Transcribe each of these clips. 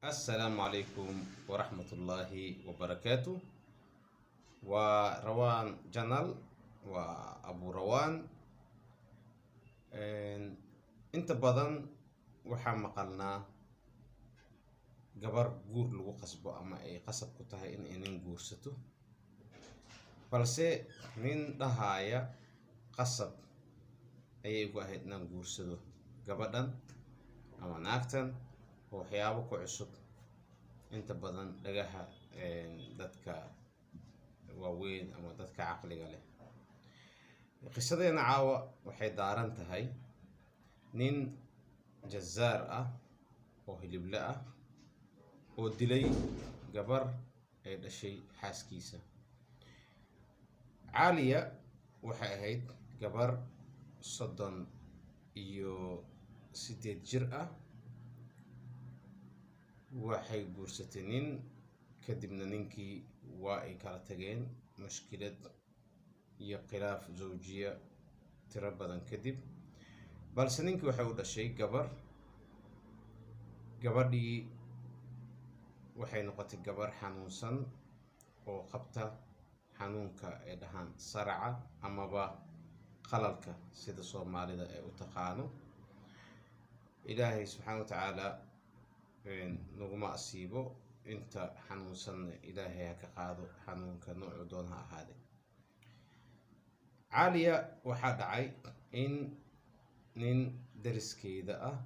Assalaamu calaykum waraxmatullaahi wabarakaatu. Waa Rawaan Channel, waa Abu Rawaan. Inta badan waxaa maqalnaa gabar guur lagu qasbo ama ay qasab ku tahay in ay nin guursato, balse nin dhahaya qasab ayay igu ahayd inaan guursado gabadhan ama naagtan oo waxyaabo ku cusub inta badan dhagaha dadka waaweyn ama dadka caqliga leh. Qisadeena caawa waxay daaran tahay nin jazaar ah oo hilible ah oo dilay gabar ay dhashay xaaskiisa. Caaliya waxay ahayd gabar 38 jir ah. Waxay guursatay nin, kadibna ninkii waa ay kala tageen mushkilad iyo khilaaf zawjiya tiro badan kadib, balse ninkii waxay u dhashay gabar. Gabadhii waxay noqotay gabar xanuunsan oo qabta xanuunka ay dhahaan saraca amaba qalalka, sida Soomaalida ay u taqaano. Ilaahay subxaana wa tacaala naguma asiibo, inta xanuunsanna Ilaahay ha ka qaado xanuunka noocu doon ha ahaade. Caaliya waxaa dhacay in nin dariskeeda ah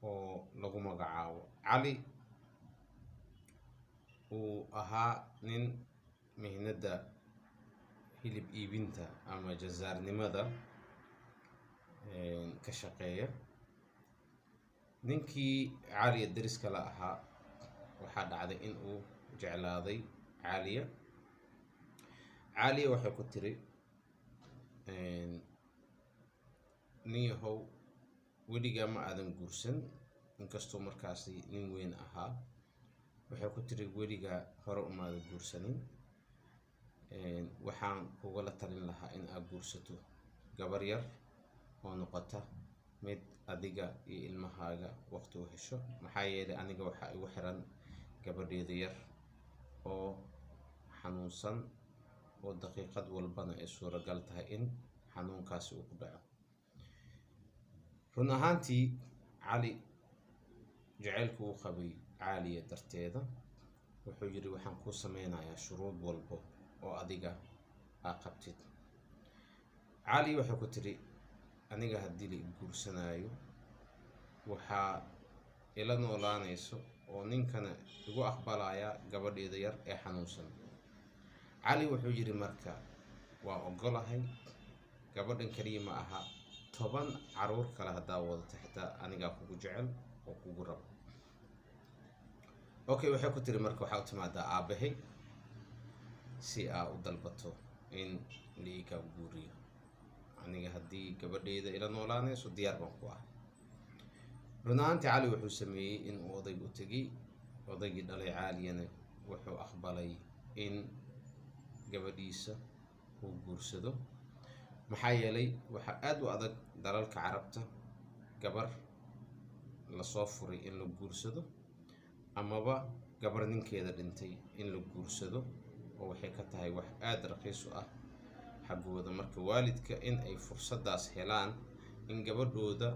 oo lagu magacaabo Cali uu ahaa nin mihnadda hilib iibinta ama jazaarnimada ka shaqeeya. Ninkii Caaliya dariska la ahaa waxaa dhacday in uu jeclaaday Caaliya. Caaliya waxay ku tiri, nin yahow, weligaa ma aadan guursan. Inkastoo markaasi nin weyn ahaa, waxay ku tiri, weligaa hore umaadan guursanin, waxaan kugala talin lahaa in aad guursato gabar yar oo noqota mid adiga iyo ilmahaaga waqti u hesho, maxaa yeelay aniga waxaa igu xiran gabadheeda yar oo xanuunsan oo daqiiqad walbana ay suuragal tahay in xanuunkaasi uu ku dhaco. Run ahaantii, Cali jaceylku uu qabay Caaliya darteeda, wuxuu yidhi, waxaan kuu sameynayaa shuruud walbo oo adiga aa qabtid. Caaliya waxay ku tiri, aniga haddii la i guursanaayo, waxaa ila noolaanayso oo ninkana igu aqbalayaa gabadheeda yar ee xanuunsan. Cali wuxuu yidhi, marka waa ogolahay, gabadhan kaliya ma aha, 10 caruur kale haddaa wadato xitaa anigaa kugu jecel oo kugu rabo. Okay, waxay ku tiri, marka waxaa u timaadaa aabahay si aa u dalbato in la ii kaa guuriyo. Aniga haddii gabadheyda ila noolaanayso, diyaar baan ku ah. Run ahaantii, Cali wuxuu sameeyey in uu odayg u tegey. Odaygii dhalay Caaliyana wuxuu aqbalay in gabadhiisa uu guursado, maxaa yeelay waxaa aada u adag dalalka Carabta gabar lasoo furay in la guursado amaba gabar ninkeeda dhintay in la guursado, oo waxay ka tahay wax aada raqiis u ah xaggooda. Marka waalidka in ay fursaddaas helaan in gabadhooda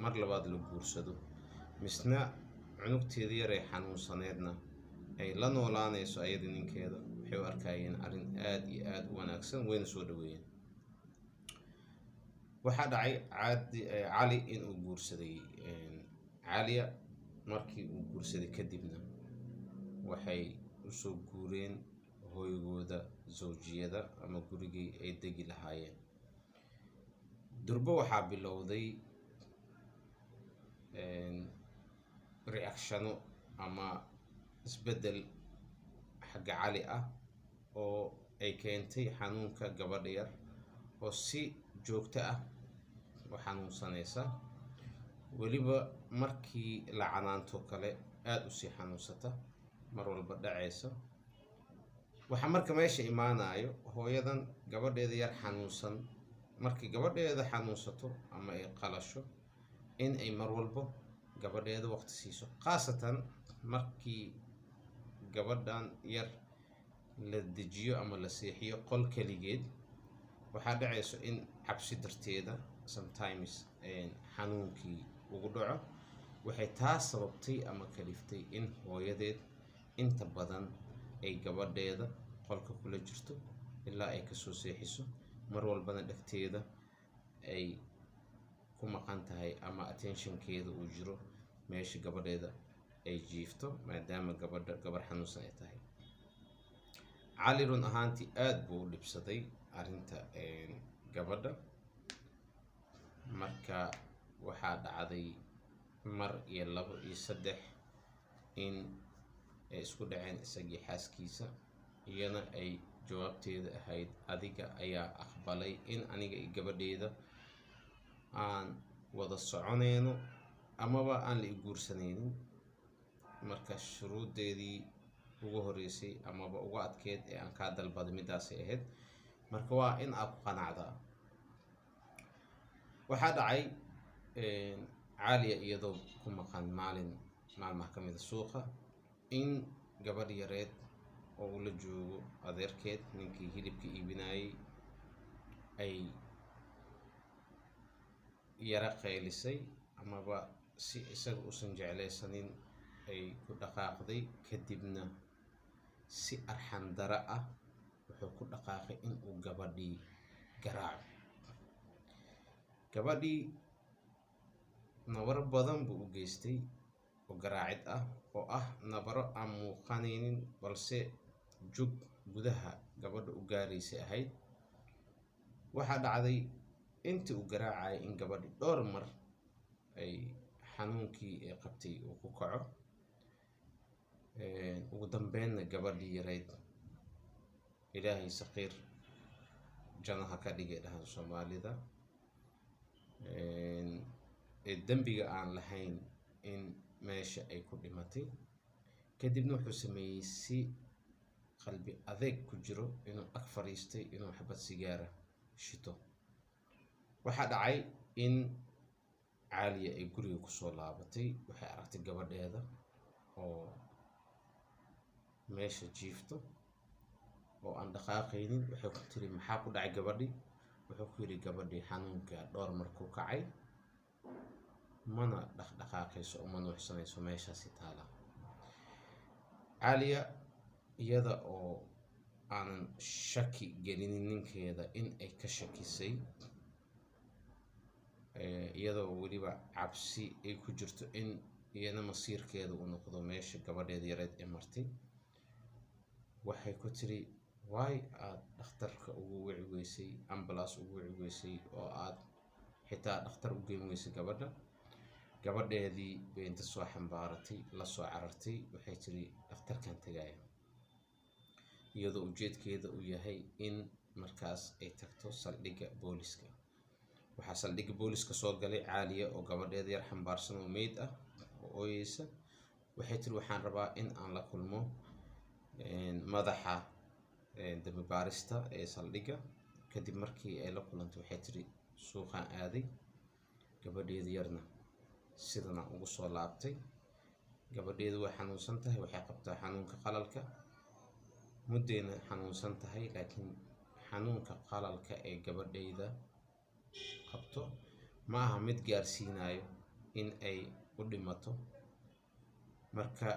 mar labaad la guursado, misna cunugteeda yaree xanuunsaneedna ay la noolaanayso ayada ninkeeda, waxay u arkayeen arrin aada iyo aada u wanaagsan, wayna soo dhaweeyeen. Waxaa dhacay Cali inuu guursaday Caaliya. Markii uu guursaday kadibna, waxay usoo guureen hooygooda zawjiyada ama gurigii ay degi lahaayeen. Durbo waxaa bilowday reactiono ama isbeddel xagga Cali ah oo ay keentay xanuunka gabadha yar oo si joogto ah u xanuunsanaysa, weliba markii la canaanto kale aada usii xanuunsata, mar walba dhacaysa. Waxaa marka meesha imaanayo hooyadan gabadheeda yar xanuunsan, markii gabadheeda xanuunsato ama ay qalasho, in ay mar walbo gabadheeda waqti siiso, khaasatan Markii gabadhan yar la dejiyo ama la seexiyo qol keligeed, waxaa dhacayso in cabsi darteeda sometimes xanuunkii ugu dhaco. Waxay taa sababtay ama kaliftay in hooyadeed inta badan ay gabadheeda qolka kula jirto ilaa ay kasoo seexiso, mar walbana dhegteeda ay ku maqan tahay ama attentionkeeda uu jiro meesha gabadheeda ay jiifto, maadaama gabadha gabar xanuunsan ay tahay. Cali run ahaantii aada buu u dhibsaday arrinta gabadha. Marka waxaa dhacday mar iyo labo iyo saddex in ay isku dhaceen isagii xaaskiisa, iyana ay jawaabteeda ahayd: "Adiga ayaa aqbalay in aniga iyo gabadheeda aan wada soconeyno amaba aan la i guursanaynin." Marka shuruuddeedii ugu horeysay amaba ugu adkeyd ee aan kaa dalbaday midaasay ahayd, marka waa in aad ku qanacdaa. Waxaa dhacay Caaliya iyadoo ku maqan maalin maalmaha ka mida suuqa in gabadh yareed oo uu la joogo adeerkeed, ninkii hilibka iibinayay, ay yara qaylisay amaba si isaga uusan jeclaysanin ay ku dhaqaaqday. Kadibna si arxan dara ah wuxuu ku dhaqaaqay in uu gabadhii garaaco. Gabadhii nabaro badan buu u geystay oo garaacid ah, oo ah nabaro aan muuqanaynin balse jug gudaha gabadha u gaaraysay ahayd. Waxaa dhacday intii uu garaacayay in gabadhi dhowr mar ay xanuunkii ay qabtay uu ku kaco. Ugu dambeynna gabadhii yareyd, Ilaahay saqiir janaha ka dhigay dhahan Soomaalida, ee dembiga aan lahayn, in meesha ay ku dhimatay. Kadibna wuxuu sameeyey si qalbi adeeg ku jiro inuu ag fadhiistay, inuu xabad sigaara shito. Waxaa dhacay in Caaliya ay guriga kusoo laabatay. Waxay aragtay gabadheeda oo meesha jiifto oo aan dhaqaaqaynin. Waxay ku tiri: "Maxaa ku dhacay gabadhii?" Wuxuu ku yidhi: "Gabadhii xanuunka dhowr mar ku kacay, mana dhaqdhaqaaqayso oo ma nuuxsanayso, meeshaasi taala." Caaliya iyada oo aanan shaki gelinin ninkeeda in ay ka shakisay, iyadoo weliba cabsi ay ku jirto in iyana masiirkeeda uu noqdo meesha gabadheeda yareed ee martay, waxay ku tiri: "Waay aad dhakhtarka ugu wici weysay, ambulance ugu wici weysay, oo aad xitaa dhakhtar u geyn weysay gabadha?" Gabadheedii bay inta soo xambaaratay la soo carartay. Waxay tiri: "Dhakhtarkan tagaya," iyadoo ujeedkeeda uu yahay in markaas ay tagto saldhigga booliska. Waxaa saldhigga booliska soo galay Caaliya oo gabadheeda yar xambaarsan oo meyd ah oo ooyeysa. Waxay tiri: "Waxaan rabaa in aan la kulmo madaxa dambi baarista ee saldhigga." Kadib markii ay la kulantay, waxay tiri: "Suuqaan aaday, gabadheeda yarna sidana ugu soo laabtay. Gabadheedu way xanuunsan tahay, waxay qabtaa xanuunka qalalka, muddayna xanuunsan tahay, laakiin xanuunka qalalka ee gabadhayda qabto ma aha mid gaarsiinayo in ay u dhimato. Marka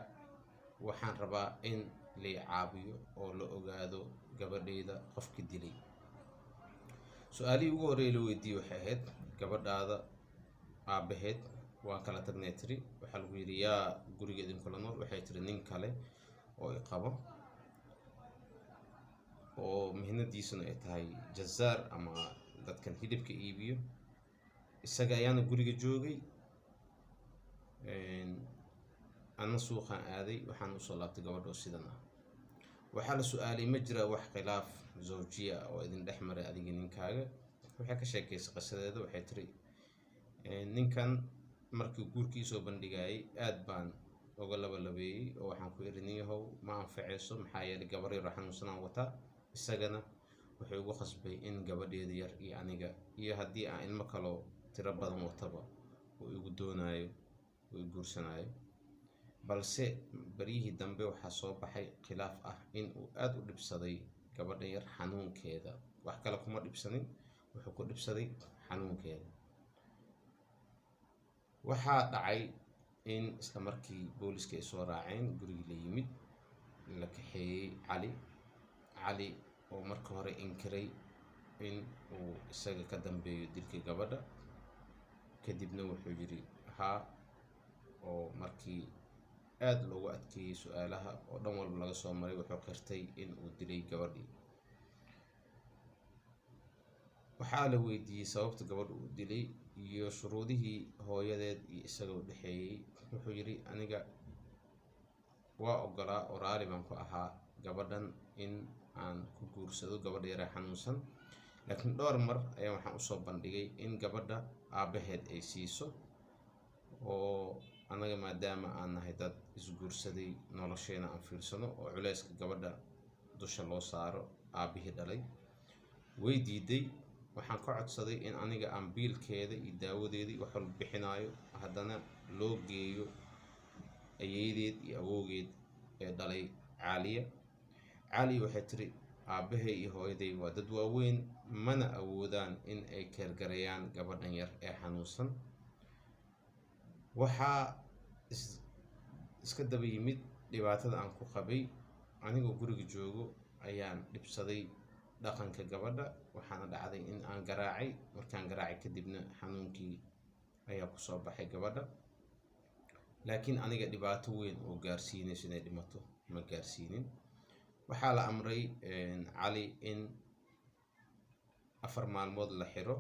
waxaan rabaa in lay caawiyo oo la ogaado gabadhayda qofki dilay." Su-aalihii ugu horreeyay la weydiiyey waxay ahayd: "Gabadhaada aabaheed waan kala tagnay," tiri. Waxaa lagu yidhi: "Yaa guriga idinkula nool?" Waxay tiri: "Nin kale oo i qabo oo mihnadiisuna ay tahay jazaar ama dadkan hilibka iibiyo, isaga ayaana guriga joogay, anna suuqaan aaday, waxaan usoo laabtay gabadha oo sidan ah." Waxaa la su-aalay: "Ma jira wax khilaaf zawjiya ah oo idin dhex maray adiga ninkaaga?" Waxay ka sheekeysay qisadeeda. Waxay tiri: "Ninkan markii guurkii soo bandhigayay aad baan uga labalabeeyey oo waxaan ku iri: 'Nin yahow, ma anfaceyso, maxaa yeelay gabar yar oo xanuunsanaan wataa.' Isagana wuxuu igu khasbay in gabadheeda yar iyo aniga iyo haddii aan ilmo kaloo tiro badan wataba uu igu doonayo, uu i guursanayo." Balse baryihii dambe waxaa soo baxay khilaaf ah in uu aada u dhibsaday gabadha yar xanuunkeeda. Wax kale kuma dhibsanin, wuxuu ku dhibsaday xanuunkeeda. Waxaa dhacay in isla markii booliska ay soo raaceen gurigii la yimid, la kaxeeyey Cali. Cali oo marka hore inkiray in uu isaga ka dambeeyo dilka gabadha, kadibna wuxuu yidhi haa, oo markii aada loogu adkeeyey su-aalaha oo dhan walba laga soo maray, wuxuu qirtay in uu dilay gabadhii. Waxaa la weydiiyey sababta gabadha uu dilay iyo shuruudihii hooyadeed iyo isaga u dhexeeyey. Wuxuu yidhi aniga waa ogolaa oo raali baan ku ahaa gabadhan in aan ku guursado, gabadha yaree xanuunsan, laakiin dhowr mar ayaa waxaan usoo bandhigay in gabadha aabbaheed ay siiso, oo annaga maadaama aan nahay dad isguursaday nolosheena aan fiirsano oo culeyska gabadha dusha loo saaro aabbihii dhalay. Way diiday. Waxaan ka codsaday in aniga aan biilkeeda iyo daawadeedii wax walba bixinaayo, haddana loo geeyo ayeedeed iyo awowgeed ee dhalay Caaliya. Caaliya waxay tiri aabbahay iyo hooyaday waa dad waaweyn, mana awoodaan in ay keergareeyaan gabadhan yar ee xanuunsan. Waxaa iska daba yimid dhibaatada aan ku qabay anigoo guriga joogo ayaan dhibsaday dhaqanka gabadha, waxaana dhacday in aan garaacay. Markaan garaacay kadibna xanuunkii ayaa kusoo baxay gabadha, laakiin aniga dhibaato weyn oo gaarsiinayso inay dhimato ma gaarsiinin. Waxaa la amray Cali in 4 maalmood la xiro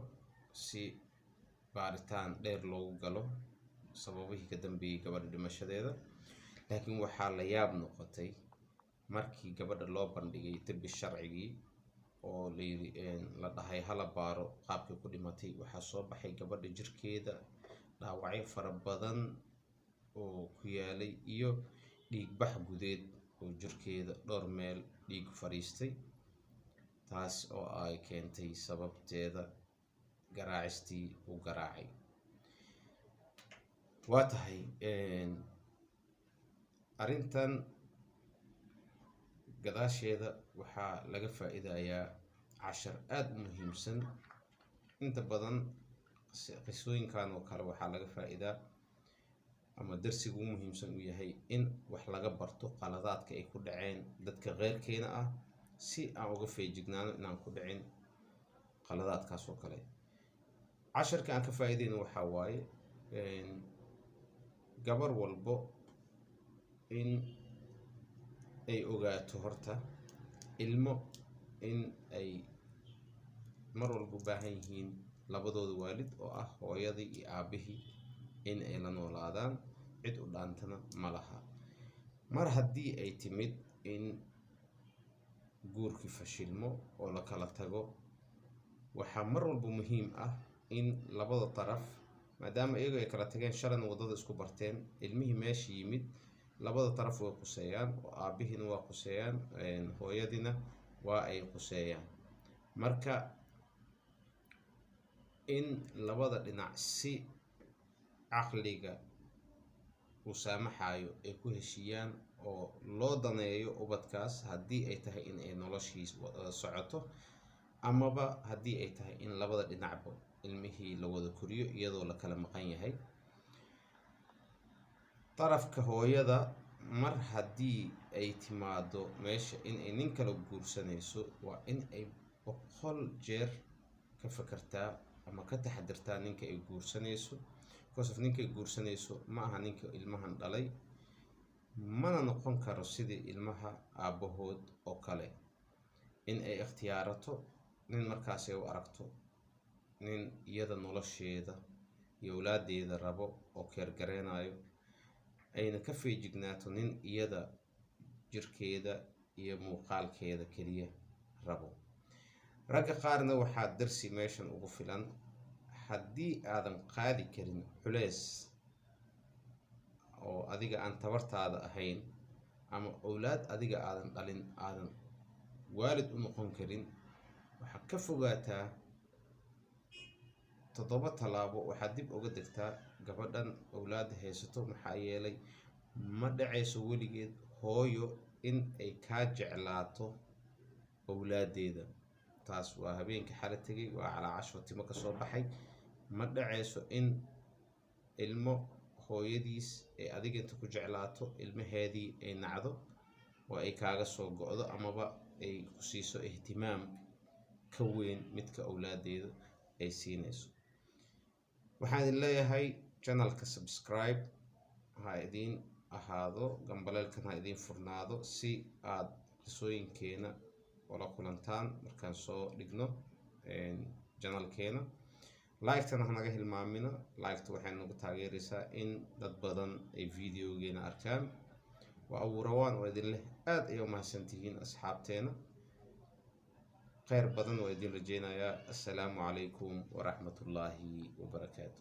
si baaritaan dheer loogu galo sababihii ka dambeeyey gabadha dhimashadeeda. Laakiin waxaa la yaab noqotay markii gabadha loo bandhigay dembi sharcigii oo layiri la dhahay hala baaro qaabkii ku dhimatay, waxaa soo baxay gabadha jirkeeda dhaawacyo fara badan oo ku yaalay iyo dhiigbax gudeed oo jirkeeda dhowr meel dhiig fadhiistay, taas oo ay keentay sababteeda garaacistii uu garaacay. Waa tahay arrintan gadaasheeda waxaa laga faa'iidayaa cashar aada u muhiimsan. Inta badan qisooyinkan oo kale waxaa laga faa'iidaa ama darsiga ugu muhiimsan uu yahay in wax laga barto qaladaadka ay ku dhaceen dadka keyrkeena ah, si aan uga feejignaano inaan ku dhicin qaladaadkaas oo kale. Casharka aan ka faa'iideyno waxaa waaye gabar walbo in ay ogaato horta ilmo in ay mar walba u baahan yihiin labadooda waalid oo ah hooyadii iyo aabbihii in ay la noolaadaan, cid u dhaantana ma laha. Mar haddii ay timid in guurkii fashilmo oo la kala tago, waxaa mar walba muhiim ah in labada daraf, maadaama iyagu ay kala tageen shalan waddada isku barteen, ilmihii meesha yimid labada daraf way quseeyaan, oo aabbihiina waa quseeyaan, hooyadiina waa ay quseeyaan. Marka in labada dhinac si caqliga uu saamaxayo ay ku heshiiyaan oo loo daneeyo ubadkaas, haddii ay tahay in ay noloshii socoto amaba haddii ay tahay in labada dhinacba ilmihii la wada koriyo iyadoo la kala maqan yahay. Darafka hooyada mar haddii ay timaado meesha in ay nin kala guursanayso, waa in ay 100 jeer ka fakartaa ama ka taxadirtaa ninka ay guursanayso, because of ninka ay guursanayso ma aha ninka ilmahan dhalay, mana noqon karo sidii ilmaha aabbahood oo kale. In ay ikhtiyaarato nin markaas ay u aragto nin iyada nolosheeda iyo awlaadeeda rabo oo keergareynayo, ayna ka feejignaato nin iyada jirkeeda iyo muuqaalkeeda keliya rabo. Ragga qaarna waxaa darsi meeshan ugu filan, haddii aadan qaadi karin culeys oo adiga aan tabartaada ahayn ama owlaad adiga aadan dhalin aadan waalid u noqon karin, waxaad ka fogaataa 7 tallaabo. Waxaad dib uga degtaa gabadhan owlaadda haysato, maxaa yeelay Ma dhacayso weligeed hooyo in ay kaa jeclaato owlaadeeda. Taas waa habeenkii xala tegay, waa calaa casho timo kasoo baxay. Ma dhacayso in ilmo hooyadiis ay adiga inta ku jeclaato ilmaheedii ay nacdo oo ay kaaga soo go'do, amaba ay ku siiso ihtimaam ka weyn midka owlaadeeda ay siinayso. Waxaan idin leeyahay, channelka subscribe ha idiin ahaado, gambaleelkan ha idiin furnaado, si aad qisooyinkeena ula kulantaan markaan soo dhigno channelkeena. Like-tana hanaga hilmaamina. Like-ta waxay nagu taageeraysaa in dad badan ay videogeena arkaan. Waa Abuurawaan oo idin leh, aad ay u mahadsantihiin asxaabteena. Kheyr badan waa idin rajeynayaa. Assalaamu calaykum waraxmatullaahi wabarakaatu.